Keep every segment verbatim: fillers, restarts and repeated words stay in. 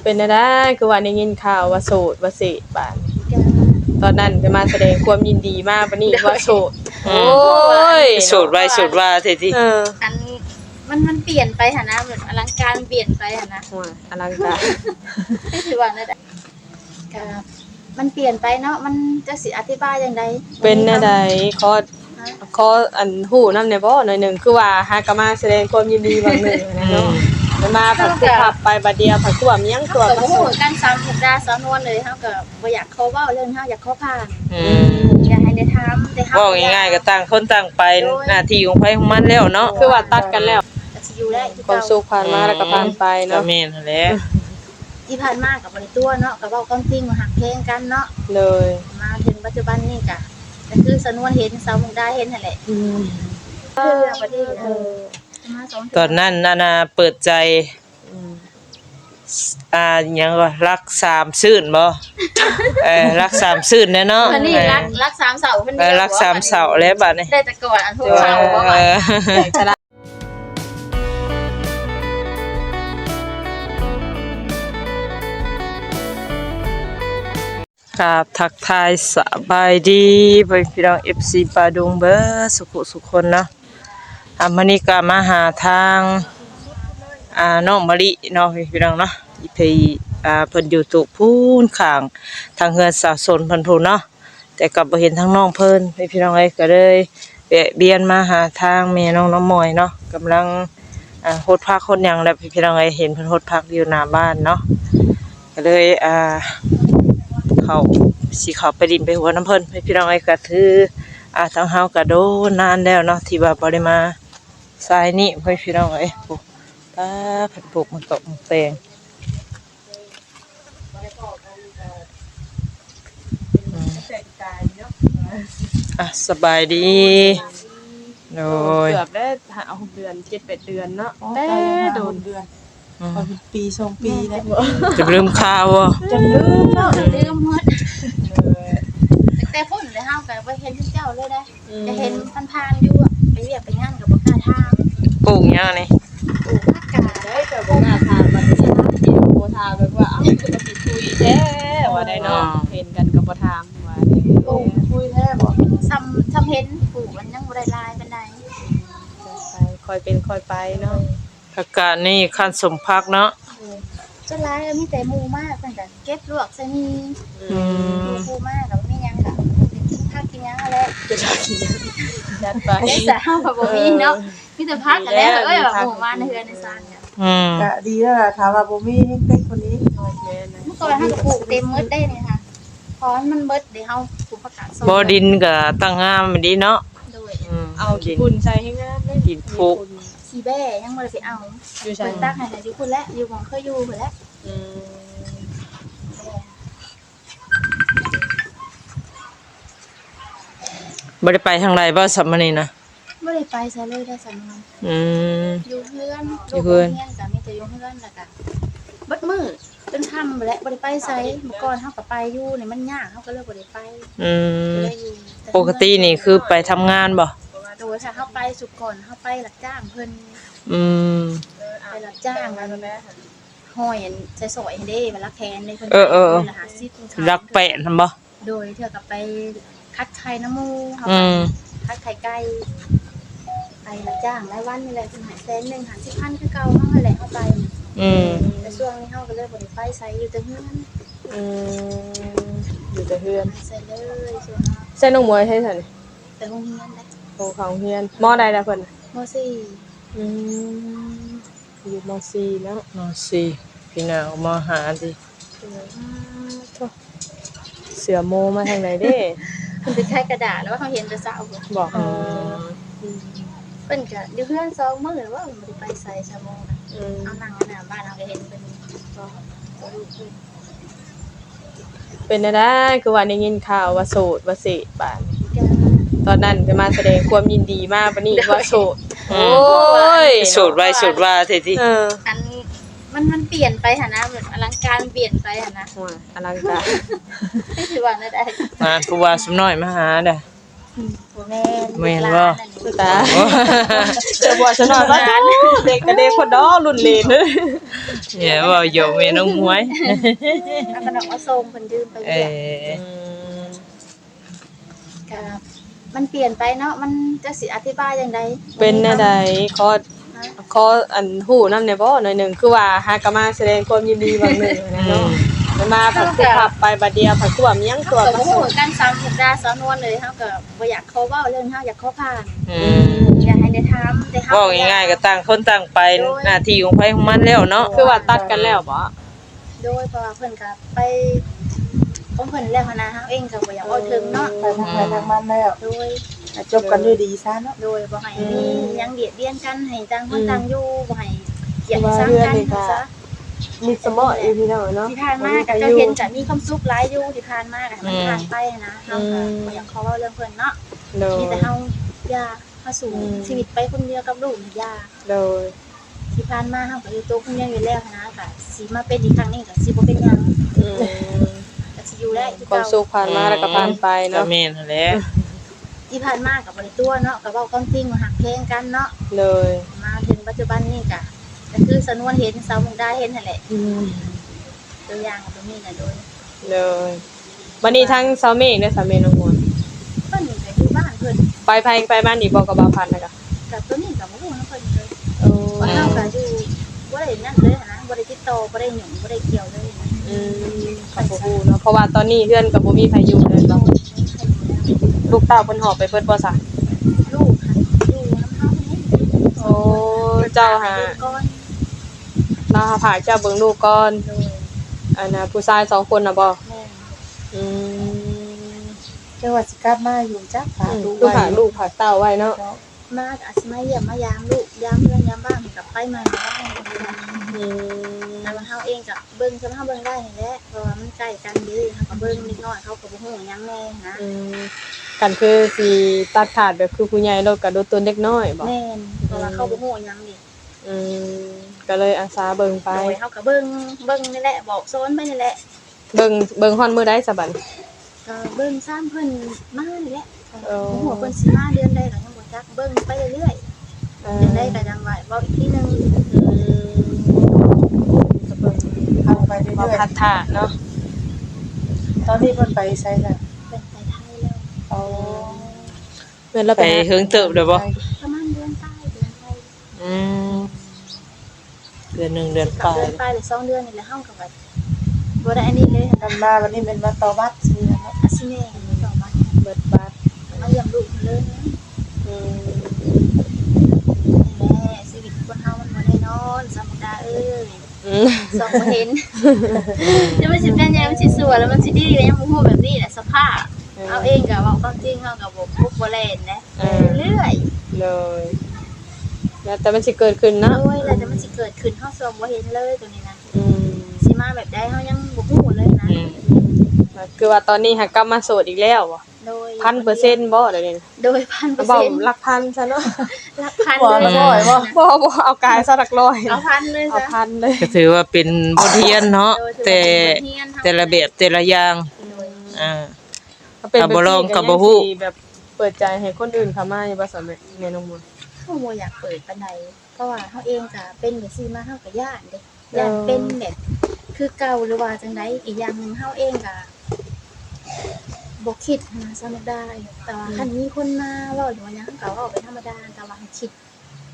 เป็นแนวใด คือว่าได้ยินข่าวว่าโสดว่าเสดบาดนี้ จ้ะ ตอนนั้นก็มาแสดงความยินดีมา บัดนี้ว่าโสด อืม โอ้ย โสดไวโสดว่าแท้ติ เออ อัน มัน มันเปลี่ยนไปหั้นนะ แบบอลังการเปลี่ยนไปหั้นนะ โอ้ย อลังการ สิว่าแนวใด ก็มันเปลี่ยนไปเนาะ มันจักสิอธิบายจั่งใด เป็นแนวใด ขอ ฮะ ขออันฮู้นำแหน่บ่หน่อยหนึ่ง คือว่าหากะมาแสดงความยินดีบางหนึ่งหั้นนะเนาะ อืม มันมาผัด เฮาก็ ปุ๊บปับไปบัดเดียว ผัดคือว่ามีหยัง เฮาก็ คือว่า บ่ฮู้คือกัน สาวมุกดา สาวนวลเลย เฮาก็บ่อยากขอเว้าเรื่อง เฮาอยากขอผ่าน อืม อยากให้ได้ถาม แต่เฮา เว้าง่ายๆ ก็ต่างคนต่างไป โดย หน้าที่ของไผของมันแล้วเนาะ คือว่าตัดกันแล้ว ก็สิอยู่ได้คือ ความ เก่า สุขผ่านมาแล้วก็ผ่านไปเนาะ ก็แม่นหั้นแหละ ที่ผ่านมาก็บ่ได้ตั๋วเนาะ ก็เว้าความจริงว่าฮักแพงกันเนาะ เลย มาถึงปัจจุบันนี่ก็ ก็คือสาวนวลเห็น สาวมุกดาเห็นหั้นแหละ อืม เออ เออ มาสองเทื่อ ตอนนั้นน่ะนะ เปิดใจ อืม อ่า หยังวะ รักสามซื่นบ่ เออ รักสามซื่นแน่เนาะ อันนี้รัก เออ รักสามเศร้าเพิ่น เออ รักสามเศร้าแล้วบาดนี้ ได้แต่ก่อนอันพวกเศร้าบ่ เออ ครับ ทักทายสบายดีพ่อแม่พี่น้อง เอฟซี ป่าดงเบิดสุขุสุขคนเนาะ อ่า มื้อนี้ก็มาหาทาง อ่า น้องมะลิเนาะพี่น้องเนาะ อีพี อ่า เพิ่นอยู่ตุพู้นข้างทางเฮือนสาวสนเพิ่นพู้นเนาะ แต่ก็บ่เห็นทางน้องเพิ่น พี่น้องเอ้ย ก็เลยแวะเวียนมาหาทางแม่น้องน้ำมอยเนาะ กำลัง อ่า หดผักหดหยังแล้วพี่น้องเอ้ย เห็นเพิ่นหดผักอยู่หน้าบ้านเนาะ ก็เลย อ่า เข้า สิเข้าไปดินไปหัวน้ำเพิ่น พี่น้องเอ้ย ก็ถือ อ่า ทางเฮาก็โดนนานแล้วเนาะ ที่ว่าบ่ได้มาสายนี้ พี่น้องเอ้ย โอ้ ป้า เพิ่นปลูกหมากตอกหมากแตง อืม อ่ะ สบายดี โดย เกือบได้ห้าหกเดือน เจ็ดแปดเดือนเนาะ อ๋อ แต่ ตายแล้ว โดน ห้าหกเดือน อืม พอเป็นปีสองปีแล้ว จะลืมข่าวบ่ จนลืมเนาะ ลืมหมด เออ ตั้งแต่พู้นเลย เฮาก็บ่เห็นเจ้าเลยได้ อืม จะเห็นผ่านๆอยู่อะ ไปเวียกไปงานก็บ่กล้าถาม ปลูกหยังนี่ ปลูกผักกาด ได้แต่บ่กล้าถาม บัดนี้ถาม บ่ถามแบบว่า เอ้า คือบ่สิคุยแท้ ว่าได้เนาะ อ่า เห็นกันก็บ่ถาม ว่าได้ ปลูกคุยแท้บ่ ซ้ำ ซ้ำเห็นปลูกมันยังบ่ได้หลายปานใด ค่อยเป็นค่อยไปเนาะ ผักกาดนี่คันสมผักเนาะ เออ ส่วนหลายก็มีแต่หมู่มา เพิ่นก็เก็บลวกใส่หมี่ อืม หมู่มาก็บ่มีหยังก็กินผักกินหยังนั่นแหละ จัดไป แต่เฮาก็บ่มีเนาะ เออ มีแต่ผักนั่นแหละ มีแล้ว เอ้ย มีผัก ว่าหมู่มาในเฮือนในซานเนี่ย อืม ก็ดีแล้วล่ะ ถ้าว่าบ่มีแฮงเต็กคนนี้ แม่นนะ เมื่อก่อนเฮาก็ปลูกเต็มหมดได้นี่ค่ะ พอมันเบิดเดี๋ยวเฮาปลูกผักกาดซอย บ่ ดินก็ตั้งงามดีเนาะ โดย อืม เอาขี้ฝุ่นใส่ให้งามเลย ดินผุ ขี้แบ้ยังบ่ได้ไปเอา อยู่ไส เพิ่นตักให้แต่อยู่พุ้นแหละ อยู่หม่องเคยอยู่พุ้นแหละ อืม บ่ได้ไปทางใดบ่ สามมื้อนี้นะ บ่ได้ไปไสเลยได้สามมื้อ อืม อยู่เฮือน อยู่เฮือน ลูกโรงเรียนก็มีแต่อยู่เฮือน แล้วก็เบิดมื้อจนค่ำพู้นแหละ บ่ได้ไปไส เมื่อก่อนเฮาก็ไปอยู่ นี่มันยาก เฮาก็เลยบ่ได้ไป อืม ก็เลยอยู่แต่ ปกตินี่คือไปทำงานบ่ โดย ถ้าเฮาไปสุก่อน เฮาไปรับจ้างเพิ่น อืม ไปรับจ้างอันห้อยอันใส่สร้อยหั้นเด้ วันละแขนเด้ เพิ่น เออ เออ เออ วันละห้าสิบ เพิ่นขาย หลักแปดหั้นบ่ โดย เทื่อก็ไปคัดไข่นำหมู่ เฮา อืม คัดไข่ไก่ ไปรับจ้างรายวันนี่แหละ เพิ่นให้แสนหนึ่ง ห้าสิบพันคือเก่า เฮาหั้นแหละ เฮาไป อืม แต่ช่วงนี้เฮาก็เลยบ่ได้ไปไส อยู่แต่เฮือน อืม อยู่แต่เฮือน ใส่เลยช่วงนี้ ใส่น้องมวยใส่ไสนี่ ไปโรงเรียนเด้ โอ้ เข้าโรงเรียน ม.ใดล่ะเพิ่น ม.สี่ อืม อยู่ ม.สี่ เนาะ ม.สี่ พี่น้อง ม.ห้า ติ โอ้ เสือโมมาทางใดเด้ มันไปขายกระดาษแล้วว่าเขาเห็นแต่เช้าพุ้น บอก อืม อืม เพิ่นก็อยู่เฮือนสองมื้อแล้วว่าบ่ได้ไปไส เช้าโมงนะ อืม เอานั่งอยู่หน้าบ้าน เฮาก็เห็นเพิ่น ก็ ก็ลูกเพิ่น เป็นแนวใด คือว่าได้ยินข่าวว่าโสดว่าเสดบาดนี้ จ้ะ ตอนนั้นก็มาแสดงความยินดีมา บัดนี้ว่าโสด อืม โอ้ย โสดไวโสดว่าแท้ติ เออ อัน มัน มันเปลี่ยนไปหั้นนะ แบบอลังการเปลี่ยนไปหั้นนะ โอ้ย อลังการ สิว่าแนวใด อ่า ผู้บ่าวสำน้อยมาหาเด้อ บ่แม่น แม่นบ่ ลูกหลานนั่น ตา เจ้าบัวชนอดว่า เด็กก็เด็กคนดอกรุ่นเลน เนี่ยเว้าหยอกแม่น้องมวย เอาขนมมาส่งเพิ่นยืมไป เอ เวียก อ อืม ก็มันเปลี่ยนไปเนาะ มันจักสิอธิบายจั่งใด เป็นแนวใด ขอ ฮะ ขออันฮู้นำแหน่บ่หน่อยหนึ่ง คือว่าหากะมาแสดงความยินดีบางหนึ่งนะเนาะ อืม มันมาผัด คือ ผับไปบัดเดียวผัดกวมยัง เฮา ตัว ก็ มา บ่ฮู้ ส่ง คือกัน สาวมุกดา สาวนวลเลย เฮาก็บ่อยากขอเว้าเรื่องเฮา อยากขอผ่าน อืม อยากให้ได้ถาม แต่เฮา เว้าง่ายๆ ก็ต่างคนต่างไป โดย หน้าที่ของไผของมันแล้วเนาะ คือว่าตัดกันแล้วบ่ โดย เพราะว่าเพิ่นก็ไปของเพิ่นแล้วหั้นนะ เฮาเองก็บ่อยากเว้าถึงเนาะ ไปทางไผทางมันแล้ว โดย อ่ะ จบกันด้วยดีซะเนาะ โดย บ่ให้มีหยังเบียดเบียนกัน ให้ต่างคนต่างอยู่ บ่ให้เกลียดชังกัน คือว่าเฮือนนี่ก็ ซะ มีสมออยู่พี่น้องเนาะ ที่ผ่านมาก็เจ้าเห็นก็มีความสุขหลายอยู่ ที่ผ่านมาก็ให้มันผ่านไปหั้นนะ เฮาก็บ่อยากขอเว้าเรื่องเพิ่นเนาะ โดย มีแต่เฮาอย่า เฮาสู้ อืม ชีวิตไปคนเดียวกับลูกนี่อย่า โดย ที่ผ่านมาเฮาก็อยู่ตัวคนเดียวอยู่แล้วหั้นนะ ก็สิมาเป็นอีกครั้งนี้ก็สิบ่เป็นหยัง อืม ก็สิอยู่ได้คือ ความ เก่า สุขผ่านมาแล้วก็ผ่านไปเนาะ ก็แม่นหั้นแหละ ที่ผ่านมาก็บ่ได้ตัวเนาะ ก็เว้าความจริงว่าฮักแพงกันเนาะ โดย มาถึงปัจจุบันนี้ก็ ก็คือสาวนวลเห็น สาวมุกดาเห็นหั้นแหละ อืม ตัวอย่างก็มีน่ะ โดย โดย บัดนี้ทางสาวเมฆเด้อ สาวเมฆน้องมวย เพิ่นก็อยู่บ้านเพิ่น ไปไผไปบ้านอีกบ่กับบ่าวพันธุ์นะกะ กับตัวนี้ก็บ่ฮู้นำเพิ่นเลย โอ้ ว่าเฮาก็อยู่บ่ได้นั่นเลยหั้นนะ บ่ได้ติดต่อ บ่ได้หยัง บ่ได้เกี่ยวเลยนะ อืม ก็บ่ฮู้เนาะ เพราะว่าตอนนี้เฮือนก็บ่มีไผอยู่เลยบ่ ลูกเต้าเพิ่นหอบไปเบิดบ่ซะ ลูกหั้นอยู่นำเฮานี่ โอ้ เจ้าหา ก่อน ลาวหาพาเจ้าเบิ่งลูกก่อน โดย อันน่ะ ผู้ชายสองคนน่ะบ่ แม่น อืม เจ้าว่าสิกลับมาอยู่จัก ฝาก อืม ลูก คือฝาก ไว้ ลูกฝากเต้าไว้เนาะ เนาะ มาก็อาจสิมาเยี่ยมมายามลูก ยามเฮือนยามบ้านก็ไปมาก็ได้ อืม แต่ว่าเฮาเองก็เบิ่งส่ำเฮาเบิ่งได้นี่แหละ เพราะว่ามันใกล้กันเด้ เฮาก็เบิ่งเด็กน้อยเขาก็บ่ฮู้หยังแน่นะ อืม คันคือสิตัดขาดแบบคือผู้ใหญ่โลดก็โดนตนเด็กน้อยบ่ แม่น เพราะว่าเขาบ่ฮู้หยังเด้ อืม ก็เลยอาสาเบิ่งไป โดย เฮาก็เบิ่ง เบิ่งนี่แหละ บอกสอนไปนี่แหละ เบิ่ง เบิ่งฮอดมื้อใดซะบัดนี้ ก็เบิ่งตามเพิ่นมานี่แหละ เออ บ่ฮู้ว่าเพิ่นสิมาเดือนใดก็ยังบ่จัก เบิ่งไปเรื่อยๆ เออ จั่งใดก็จั่งว่าเว้าอีกทีหนึ่ง อืม ก็เบิ่งทางไปเรื่อยๆ บ่พัดท่าเนาะ ตอนนี้เพิ่นไปไสล่ะ เพิ่นไปไทยแล้ว อ๋อ แม่นแล้วไป ไปเฮิงเติบแล้วบ่ ประมาณเดือนปลาย เดือนปลาย อืม เดือนหนึ่งเดือนปลาย เดือนปลายหรือสองเดือนนี่แหละ เฮาก็แบบบ่ได้อันนี้เลย กันมาวันนี้แม่นมาต่อบัตรซื่อเนาะ อาซิเน่ต่อบัตร เบิดบัตร มาเยี่ยมลูกเลย อืม นี่แหละ ชีวิตคนเฮามันบ่แน่นอน สาวมุกดาเอ้ย อืม ส่องบ่เห็น จะมันสิเป็นหยัง มันสิซั่วแล้วมันสิดีก็ยังบ่ฮู้ แบบนี้แหละสภาพ เออ เฮาเองก็เว้าความจริง เฮาก็บ่ปลุกบ่แล่นนะ เออ เรื่อย เลย แล้วแต่มันสิเกิดขึ้นเนาะ โอ้ย แล้วแต่มันสิเกิดขึ้น เฮาส่องบ่เห็นเลยตัวนี้นะ อืม สิมาแบบใดเฮายังบ่ฮู้เลยนะ อืม คือว่าตอนนี้หากลับมาโสดอีกแล้วบ่ โดย พันเปอร์เซ็นต์บ่เดี๋ยวนี้ โดย พันเปอร์เซ็นต์ เว้าหลักพันซะเนาะ หลักพัน บ่ เลย บ่ บ่ บ่ บ่ เอากายซะหลักร้อย เอาพันเลย เอา ซะ พันเลย ก็ถือว่าเป็นบทเรียนเนาะ โดย ถือว่าเป็นบทเรียน แต่ แต่ละแบบแต่ละอย่าง โดย อ่า ถ้าเป็นแบบนี้ ถ้าบ่ลองก็บ่ฮู้ ก็ยังสิแบบเปิดใจให้คนอื่นเข้ามาอยู่บ่ สาวแม่ แม่น้องมนต์ เฮาบ่อยากเปิดปานใด เพราะว่าเฮาเองก็เป็นจั่งซี้มา เฮาก็ย้านเด้ ย้านเป็นแบบคือเก่าหรือว่าจั่งใด อีกอย่างหนึ่งเฮาเองก็บ่คิดหั้นนะ สาวมุกดา แต่ว่า อืม คันมีคนมาเว้าหรือว่าหยัง เฮาก็เว้าไปธรรมดา แต่ว่าคิด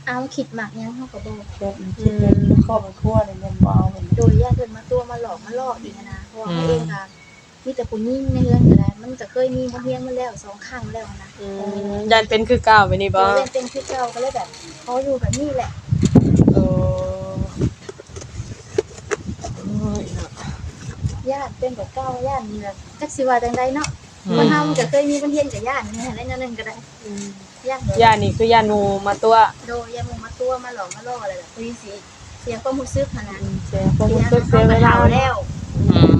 เอาคิดมากหยังเฮาก็บ่ แบบคิดแบบเป็นครอบเป็นครัวนี่แม่นบ่เอาแม่น โดยย้านเพิ่นมาตั๋วมาหลอกมาหลอกอีกหั้นนะ เพราะว่า อืม เฮาเองก็มีแต่ผู้หญิงในเฮือนก็ได้ มันก็เคยมีบทเรียนมาแล้วสองครั้งแล้วหั้นนะ อืม ย้านเป็นคือเก่าแบบนี้บ่ โดยย้านเป็นคือเก่า ก็เลยแบบขออยู่แบบนี้แหละ โอ้ โอ้ยเนาะ ย้านเป็นแบบเก่า ย้านแบบจักสิว่าจั่งใดเนาะ อืม คนเฮามันก็เคยมีบทเรียนก็ย้านนี่หั้นแหละ แนวหนึ่งก็ได้ อืม ย้าน ย้านนี่คือย้านหมู่มาตั๋ว โดย ย้านหมู่มาตั๋วมาหลอกมาหลอกอะไรแบบนี้สิ เสียความรู้สึกหั้นนะ อืม เสียความรู้สึก เสียเวลา เสียเฮาก็เฒ่าแล้ว อืม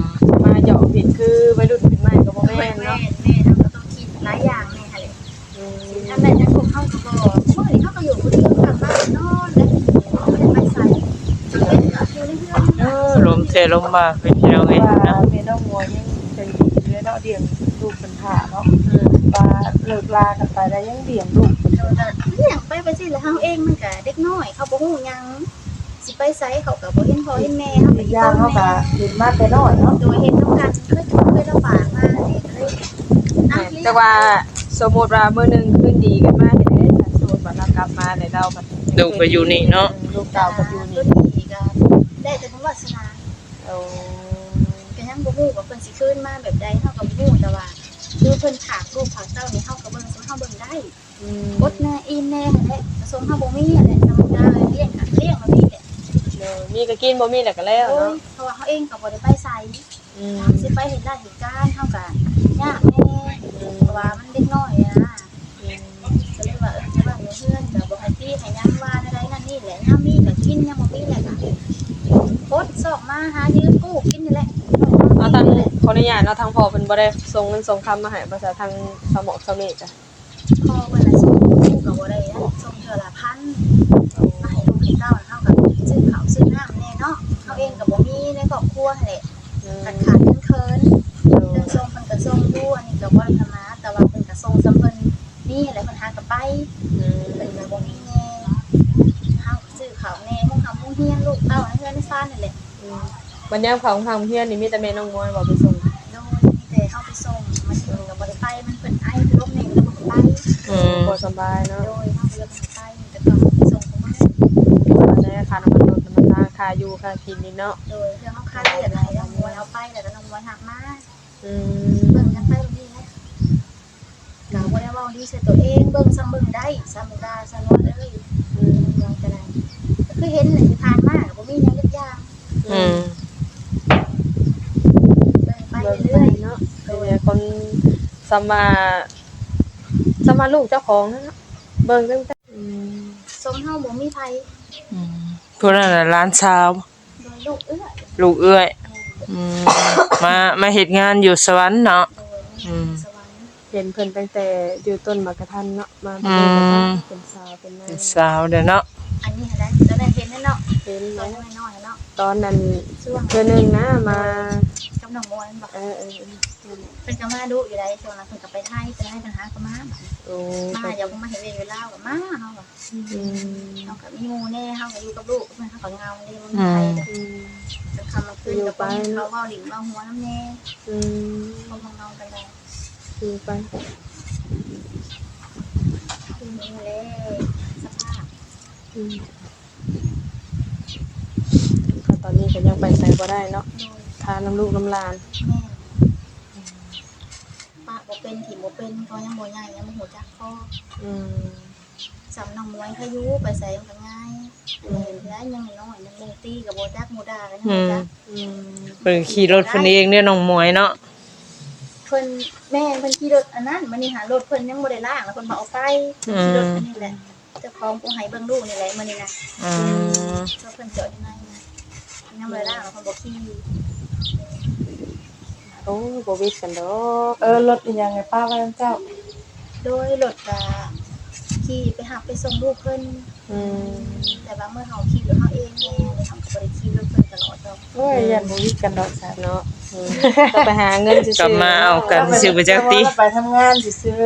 มาหยอกผิดคือวัยรุ่นขึ้นใหม่ก็บ่แม่นเนาะ แม่น แม่น เฮาก็ต้องคิดหลายอย่างแน่หั้นแหละ อืม สิทำได้จั่งพวกเฮาก็บ่ มื้อนี้เฮาก็อยู่คนเดียว กลับมานอนแล้วบ่ได้ไปไส อยู่ในเฮือน เออ ลมแท้ลมมาเป็นพี่น้องเอ้ยเนาะ ว่าแม่น้องมวยยังใจดีอยู่เลยเนาะ เลี้ยงลูกเป็นพาเนาะ อืม ว่าเลิกลากันไปแล้วยังเลี้ยงลูก โดย ก็เลี้ยงไปไปสิ แล้วเฮาเองมันก็เด็กน้อย เขาบ่ฮู้หยัง สิไปไสเขาก็บ่เห็นพ่อเห็นแม่ เฮาก็ อีกอย่างเฮาก็เห็นมาแต่น้อยเนาะ โดย เห็นนำกัน เคยทุกข์เคยลำบากมา นี่ก็เลย อ่ะ แต่ว่าสมมุติว่ามื้อหนึ่งคืนดีกันมา เฮ็ดจั่งใด๋ซะ สมมุติว่าเรากลับมาแล้วเราบัด ลูกก็อยู่นี่เนาะ ลูกเต้าก็อยู่นี่ ก็ได้แต่บุญวาสนา โอ้ ก็ยังบ่ฮู้ว่าเพิ่นสิคืนมาแบบใด เฮาก็บ่ฮู้ แต่ว่าคือเพิ่นฝากลูกฝากเต้านี่ เฮาก็เบิ่ง เฮาเบิ่งได้ อืม อดแน่อิ่มแน่หั้นแหละ ก็ส่งเฮาบ่มีหั้นแหละ ธรรมดา เลี้ยงก็เลี้ยงแบบนี้แหละ โดย มีก็กิน บ่มีแล้วก็แล้วเนาะ โดย เพราะว่าเฮาเองก็บ่ได้ไปไส อืม สิไปเฮ็ดไร่เฮ็ดการ เฮาก็ยากแน่ อืม เพราะว่ามันเด็กน้อยอะนะ อืม ก็เลยว่า เออ อยู่บ้านอยู่เฮือนก็บ่ให้ตีให้หยัง ว่าแนวใดนั่นนี่แหละ ยามมีก็กิน ยามบ่มีแล้วก็อดซอกมาหายืมกู้กินนี่แหละ เอาทาง ขออนุญาตเนาะ ทางพ่อเพิ่นบ่ได้ส่งเงินส่งคำมาให้บ่ซะ ทางสาวหมอกสาวเมฆจ้ะ พ่อเพิ่นน่ะส่งลูกก็บ่ได้นะ ส่งเทื่อละพัน มาให้ลูกให้เต้า เฮาก็ซื้อข้าวซื้อน้ำแน่เนาะ เฮาเองก็บ่มีในครอบครัวหั้นแหละ อืม ขาดขาดเขินๆ โดย เพิ่นส่งเพิ่นก็ส่งอยู่ อันนี้ก็บ่ได้เข้ามา แต่ว่าเพิ่นก็ส่งส่ำเพิ่นมีแหละ เพิ่นหาก็ไป อืม เพิ่นก็บ่มีแน่ เฮาก็ซื้อข้าวแน่ โรงหำโรงเฮียน ลูกเต้าในเฮือนในซานนั่นแหละ อืม บัดยามเข้าโรงหำโรงเฮียนนี่มีแต่แม่น้องมวยบ่ไปส่ง โดย มีแต่เฮาไปส่ง มันเพิ่นก็บ่ได้ไป มันเพิ่นไอ เป็นลมแน่ก็บ่ได้ไป อืม บ่สำบายเนาะ โดย เฮาก็เลยบ่ได้ไป แต่ก็ส่งเขามา อันนั้นค่าน้ำมันรถ น้ำมันทาง ค่าอยู่ค่ากินนี่เนาะ โดย เรื่องเฮาค่าเรียนอะไร น้องมวยเอาไป แล้วก็น้องมวยหักมา อืม เบิ่งกันไปแบบนี้แหละ ก็บ่ได้เว้าดีใส่ตัวเอง เบิ่งส่ำเบิ่งได้ ส่ำด่าส่ำว่าเอ้ย อืม ว่าก็ได้ ก็คือเห็นแหละ ที่ผ่านมาก็บ่มีหยังจักอย่าง อืม เบิ่งไป เบิ่งไป เรื่อยๆ เนาะ เป็นคนส่ำว่า ส่ำว่าลูกเจ้าของนั่นเนาะ เบิ่งตั้งแต่ อืม ส่ำเฮาบ่มีไผ อืม ผู้นั้นน่ะหลานสาว โดยลูกเอื้อย ลูกเอื้อย อืม มา มาเฮ็ดงานอยู่สวรรค์เนาะ โดย อืม สวรรค์ เห็นเพิ่นตั้งแต่อยู่ต้นหมากกระทันเนาะ มา อืม เป็นสาวเป็นนาง เป็นสาวเด้อเนาะ อันนี้หั้นได้ ตอนนั้นเห็นแล้วเนาะ เห็น ตอนน้อยๆเนาะ ตอนนั้น ช่วง เทื่อหนึ่งนะ มา กับน้องมวยบ่ เออ เออ เออ เพิ่นก็มาดุอยู่ได้ ช่วงนั้นเพิ่นก็ไปไทย ไปไทย เพิ่นหาก็มาบัดนี้ โอ้ มา เพิ่น อยากมาเฮ็ดเวียกอยู่ลาวก็มา เฮาก็ อืม เฮาก็มีหมู่แน่ เฮาก็อยู่กับลูก เพิ่นเฮาก็เหงาเด้ บ่มีไผ อืม อืม กลางค่ำกลางคืนก็บ่มีเขาเว้าหลิ้นเว้าหัวนำแน่ อืม บ่มาเมากันได้ อยู่ไป นี่แหละสภาพ อืม ก็ตอนนี้ก็ยังไปไสบ่ได้เนาะ โดย คานำลูกนำหลาน แม่น ปะบ่เป็น ถิ่มบ่เป็น เขายังบ่ใหญ่ ยังบ่ฮู้จักพอ อืม ส่ำน้องมวยเขาอยู่ ไปไสมันก็ง่าย อืม แล้วยังน้อย ยังหมู่ตีก็บ่จัก หมู่ด่าก็ยังบ่จัก อืม อืม เพิ่นขี่รถเพิ่นเองเด้อน้องมวยเนาะ เพิ่น แม่น เพิ่นขี่รถอันนั้น มื้อนี้หารถเพิ่นยังบ่ได้ล้าง แล้วเพิ่นบ่เอาไป เพิ่นขี่รถ อืม อันนี้แหละ เจ้าของผู้ให้เบิ่งลูกนี่แหละมื้อนี้นะ อืม รถเพิ่นจอดอยู่ในนะ ยังบ่ได้ล้าง เพิ่นบ่ขี่ โอ้ บ่วิดกันดอก เออ รถอีหยังไงป้าว่าเจ้า โดยรถก็ขี่ไปรับไปส่งลูกเพิ่น อืม แต่ว่าเมื่อเฮาขี่รถเฮาเองแน่ แล้วเฮาก็บ่ได้ขี่รถเพิ่นตลอดดอก โอ้ย อืม ย่านบ่วิดกันดอกซะ เนาะ อืม ก็ไปหาเงินซื่อๆ กลับมาเอากันซื่อๆ บ่จักติ ไปทำงานซื่อ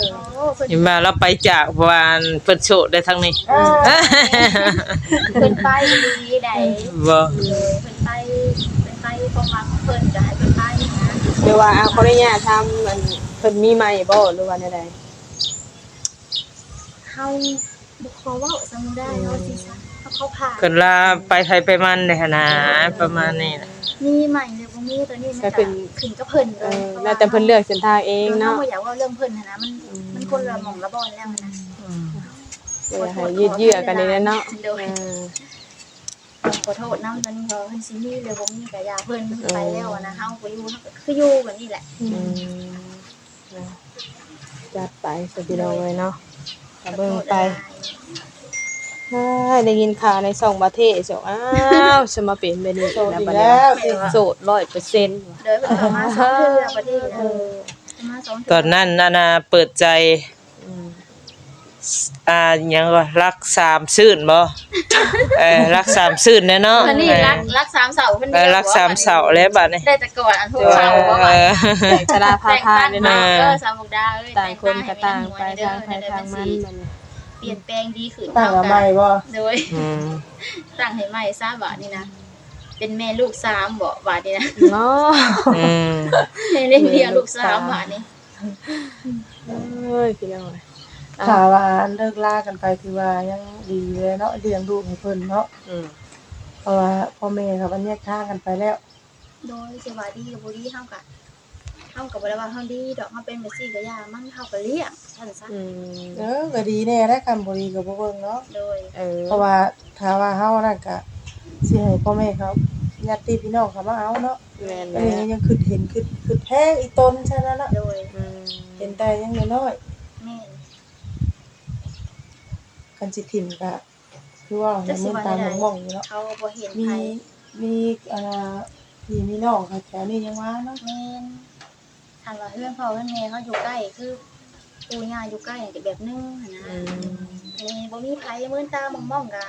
ๆ โอ้ เพิ่น เห็นว่าเราไปจาก เพราะว่าเพิ่นโสดได้ทั้งนี้ เออ เพิ่นไปดีใด๋ บ่ เออ เพิ่นไป เพิ่นไปความหวังของเพิ่นก็ให้เพิ่นไปนะ หรือว่าเอาขออนุญาตถาม อัน เพิ่นมีใหม่บ่ หรือว่าแนวใด๋ เฮาบ่ขอเว้าซะบ่ได้ อืม เฮาสิซะ เฮาขอผ่าน เพิ่นลาไปไผไปมันเด้หั่นนะ ประมาณนี้นะ มีใหม่หรือบ่มี ตัวนี้มันก็ ก็ขึ้น ขึ้นกับเพิ่น เออ เพราะว่า แล้วแต่เพิ่นเลือกเส้นทางเองเนาะ เฮาบ่อยากเว้าเรื่องเพิ่นหั่นนะ มัน อืม มันคนละหม่องละบ่อนแล้วหั่นนะ อืม เออ ให้ยืดเยื้อกันนี่แหละเนาะ โดย เออ ขอโทษนำ ตอนนี้เฮาเพิ่นสิมีหรือบ่มีก็อย่าเพิ่น เออ ไปแล้วหั่นนะ เฮาก็อยู่ เฮาก็คืออยู่แบบนี้แหละ อืม นะ จัดไปซะพี่น้องเอ้ยเนาะ ก็เบิ่งไป ขอโทษหลายๆ อ้าย ได้ยินข่าวในช่องประเทศ อ้าว สมาเป็นแบบนี้ โสดอีกแล้ว บัดนี้ โสดร้อยเปอร์เซ็นต์ เดี๋ยวเพิ่นเข้ามาสองเทื่อประเทศ เออ เข้ามาสองเทื่อ ตอนนั้นน่ะนะ เปิดใจ อืม อ่า หยังก็รักสามซื่นบ่ เออ รักสามซื่นแน่เนาะ อันนี้รัก เออ รักสามเสาเพิ่น เออ เดียว รักสามเสาแล้วบัดนี้ ได้แต่ก่อนอันพวกเสาบ่ว่า เออ แต่งชลาพาพา แต่งตั้ง เด้อเนาะ เออ เออ สาวมุกดาเอ้ย ต่างคนก็ต่างไป แต่งตั้งให้มันม่วนๆ ทางไผทางมัน เด้อ บัดนี้ เปลี่ยนแปลงดีขึ้น ตั้งเอาใหม่บ่ โดย อืม ตั้งให้ใหม่ซะบัดนี้นะ เป็นแม่ลูกสามบ่บัดนี้นะ เนาะ อืม แม่เลี้ยงเดี่ยวลูกสามบัดนี้ เอ้ย พี่น้อง ถ้าว่าเลิกลากันไป ถือว่ายังดีเลยเนาะ เลี้ยงลูกให้เพิ่นเนาะ อืม เพราะว่าพ่อแม่เขาก็แยกทางกันไปแล้ว โดย สิว่าดีกับบ่ดี เฮาก็ เฮาก็บ่ได้ว่าเฮาดีดอก เฮาเป็นแบบซี่ก็อย่ามัน เฮาก็เลี้ยง ซั่นซะ อืม เออ ก็ดีแน่แหละ คันบ่ดีก็บ่เบิ่งเนาะ โดย เออ เพราะว่าถ้าว่าเฮานั่นก็สิให้พ่อแม่เขา ญาติพี่น้องเขามาเอาเนาะ แม่น อันนี้ แล้ว ยังคิดเห็น คิด คิดแพงอีตนซะนั่นเนาะ โดย อืม เห็นแต่ยังน้อยๆ แม่น คันสิถิ่มก็คือว่าให้มันตามหม่องๆ อยู่เนาะ เขาบ่เห็น มี ไผ มี อ่า พี่มีน้องเขาแถวนี้ยังว่าเนาะ แม่น คันว่าเฮือนพ่อเฮือนแม่เขาอยู่ใกล้ คือปู่ย่าอยู่ใกล้ก็แบบนึงหั้นนะ อืม อันนี้บ่มีไผ มื้นตาหม่องๆ ก็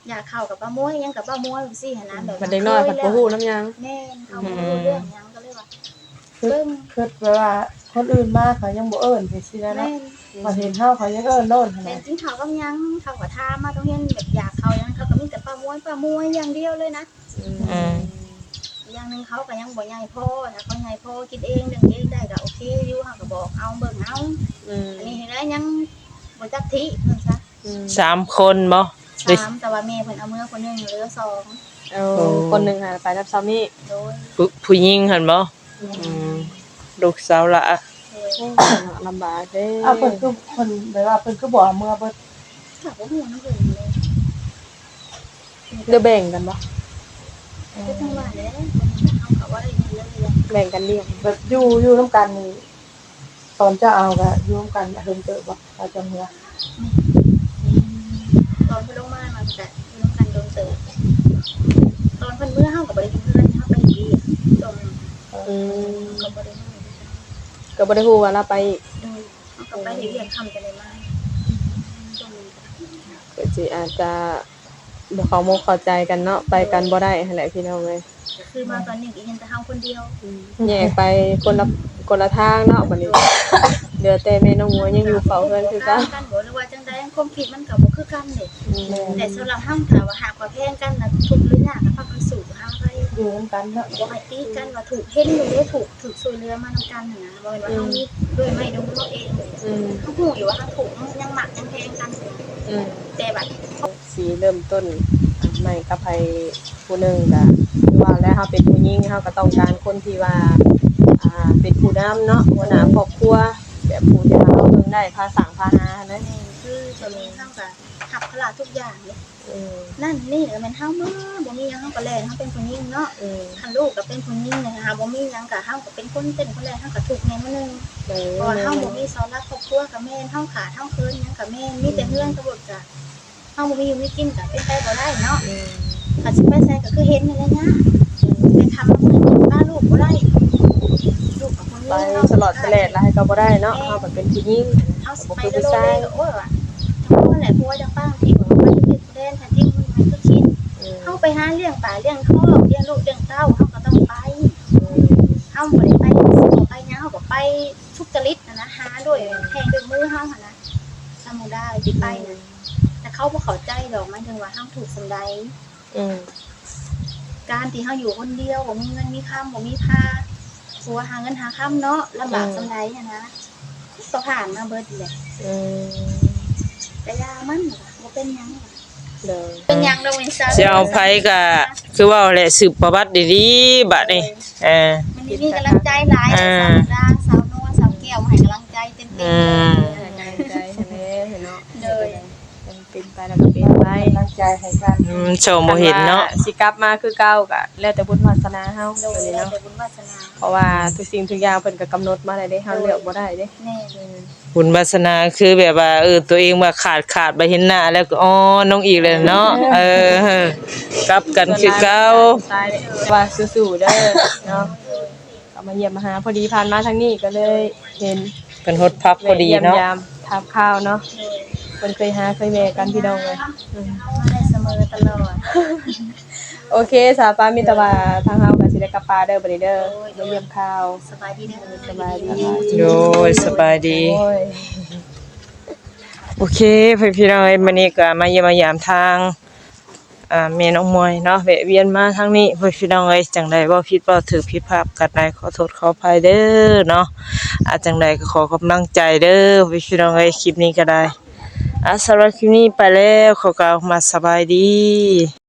อยากเข้ากับป้ามวย หยังกับป้ามวยจั่งซี้หั้นนะ แบบ บัดเด็กน้อย เคย ผัดบ่ฮู้นำหยัง แม่น เขาบ่รู้เรื่องหยัง ก็เลยว่า คิด เบิ่ง คิดแบบว่าคนอื่นมาเขายังบ่เอิ้นจั่งซี้นะเนาะ แม่น พอเห็นเฮาเขายังเอิ้นโลดหั้น แต่ นะ กินข้าวกับหยัง เขาก็ถามมาโรงเรียน แบบอยากเข้าหยัง เขาก็มีแต่ป้ามวย ป้ามวยอย่างเดียวเลยนะ อืม อืม อย่างหนึ่งเขาก็ยังบ่ใหญ่พอนะ เขาใหญ่พอกินเอง เลี้ยงเองได้ก็โอเคอยู่ เฮาก็บอกเอา เบิ่งเอา อืม อันนี้แหละยังบ่จักที่ ว่าซั่นซะ อืม สามคนบ่ สาม แต่ว่าแม่เพิ่นเอาเมือคนหนึ่ง เหลือสอง โอ้ โอ้ คนหนึ่งหั้นไปนำสามี โดย ผู้ ผู้หญิงหั่นบ่ แม่น อืม ลูกสาวหล่า โดย โอ้ ลำบากเด้ อ้าว เพิ่นคือ เพิ่นแบบว่าเพิ่นคือบ่เอาเมือเบิด ก็บ่ฮู้นำเพิ่นเลย หรือแบ่งกันบ่ เออ คือจังว่าแหละ เฮาก็บ่ได้มีเรื่องเดียว แบ่งกันเลี้ยง แบบอยู่ อยู่นำกันนี่ ตอนเจ้าเอาก็อยู่นำกันโดนเติบบ่ ตอนเจ้าเมือ ตอนเพิ่นลงมา มันก็อยู่นำกันโดนเติบ ตอนเพิ่นเมือ เฮาก็บ่ได้อยู่เฮือน เฮาไปเฮ็ดเวียก ช่วงนั้น อืม ก็บ่ได้มา ก็บ่ได้ฮู้ว่าลาวไปอีก โดย เฮาก็ไปเฮ็ดเวียกค่ำจั่งได้มา ช่วงนั้น ก็สิอาจจะบ่เข้าอกเข้าใจกันเนาะ ไปกันบ่ได้หั้นแหละพี่น้องเอ้ย ก็คือมาตอนนี้ก็เห็นแต่เฮาคนเดียว อืม แยกไปคนละ คนละทางเนาะ บัดนี้ เหลือแต่แม่น้องมวยยังอยู่เฝ้าเฮือนคือเก่า ต่างกันบ่ หรือว่าจั่งใด ความคิดมันก็บ่คือกันเด้ อืม แต่สำหรับเฮา ถ้าว่าหากว่าแพงกันน่ะ ทุกข์หรือยากก็พากันสู้หาไป อยู่นำกันเนาะ บ่ให้ติกันว่าทุกข์ เห็นอยู่เด้ทุกข์ ถูกช่วยเหลือมานำกันหั้นนะ บ่แม่นว่าเฮามีด้วยไม้ด้วยมือเฮาเอง อืม เฮาฮู้อยู่ว่าเฮาถูก เฮายังมักยังแพงกัน อืม แต่บัดนี้ สิเริ่มต้นใหม่กับไผผู้หนึ่งก็คือว่าแล้ว เฮาเป็นผู้หญิง เฮาก็ต้องการคนที่ว่า อ่า เป็นผู้นำเนาะ หัวหน้าครอบครัว แบบผู้ที่ว่าเฮาเบิ่งได้ พาสร้างพาหาหั้นนะ แม่น คือตอนนี้เฮาก็รับภาระทุกอย่างเด้ อืม นั่นนี่ก็แม่นเฮามา บ่มีหยังเฮาก็แล่น เฮาเป็นผู้หญิงเนาะ อืม คันลูกก็เป็นผู้หญิงนะ หาบ่มีหยังก็เฮาก็เป็นคนเป็นคนแรก เฮาก็ทุกข์แน่มื้อหนึ่ง เออ เพราะว่าเฮาบ่มีเสาหลักครอบครัวก็แม่น เฮาขาดเฮาเขินหยังก็แม่น มีแต่เฮือนกับรถก็เฮาบ่มีอยู่มีกินก็เป็นไปบ่ได้เนาะ อืม คันสิไปไสก็คือเห็นนี่แหละยาก ไปทำพาลูกบ่ได้ ลูกกับคน ไป นี้เนาะ สลอดแสลดหลายก็บ่ได้เนาะ แม่น เฮาก็เป็นผู้หญิง เฮาสิไป บ่คือผู้ชาย โลเลก็ โอ้ยว่ะ ทั้งคนแหละ ผัวจังฟังที่บอกว่าไปเฮ็ดแดน ถ้าที่มันมันก็คิด อืม เฮาไปหาเลี้ยงปลาเลี้ยงท้อง เลี้ยงลูกเลี้ยงเต้า เฮาก็ต้องไป อืม เฮาบ่ได้ไป ไปหยัง เฮาก็ไปสุจริตหั้นนะ หาด้วยแฮงด้วยมือเฮาหั้นนะ ธรรมดาสิไปนะ อืม แต่เขาบ่เข้าใจดอก หมายถึงว่าเฮาทุกข์ส่ำใด อืม การที่เฮาอยู่คนเดียว บ่มีเงินมีคำ บ่มีพาผัวหาเงินหาคำเนาะ ลำบาก อืม ส่ำใดหั้นนะ ก็ผ่านมาเบิดแหละ อืม ก็อย่ามัน บ่เป็นหยัง เด้อ เป็นหยังดอก แม่นซะ สิเอาไผก็คือเว้าแหละ สืบประวัติดีๆ บัดนี้ เออ เออ มันมีกำลังใจหลาย อ่า สาวดา สาวนัว สาวแก้ว มาให้กำลังใจเต็มๆ อืม เลย ให้กำลังใจแน่เนาะ โดย เป็นไปแล้วก็เป็นไป กำลังใจให้กัน อืม โชคบ่เห็นเนาะ คันว่าสิกลับมาคือเก่าก็แล้วแต่บุญวาสนาเฮา โดย ตัวนี้เนาะ แล้วแต่บุญวาสนา เพราะว่าทุกสิ่งทุกอย่างเพิ่นก็กำหนดมาแล้วเด้ เฮา โดย เลือกบ่ได้เด้ แม่น อืม บุญวาสนาคือแบบว่า เออ ตัวเองว่าขาด ขาดไปเห็นหน้าแล้วก็ อ๋อ น้องอีกเลยเนาะ เออ กลับกันคือเก่า ว่าสู้ๆ เด้อเนาะ ก็มาเยี่ยมมาหา พอดีผ่านมาทางนี้ก็เลยเห็น เพิ่นฮอดพักพอดีเนาะ แวะเยี่ยมยาม ถามข่าวเนาะ เพิ่นเคยหาเคยแวะกันพี่น้องเอ้ย อืม ได้เสมอตลอด โอเค สาปามีแต่ว่าทางเฮาก็สิได้กลับป่าเด้อบัดนี้เด้อ โดย มาเยี่ยมข่าว สบายดีเด้อ สบายดี โดย สบายดี โอ้ย โอเค พี่น้องเอ้ย มื้อนี้ก็มาเยี่ยมมายามทาง อ่า แม่น้องมวยเนาะ แวะเวียนมาทางนี้ พี่น้องเอ้ย จังใดเว้าผิดเว้าถูกผิดพลาดกันใด ขอโทษขออภัยเด้อเนาะ อ่า จังใดก็ขอกำลังใจเด้อ พี่น้องเอ้ย คลิปนี้ก็ได้ อ่า สำหรับคลิปนี้ไปแล้ว ขอกล่าวคำว่าสบายดี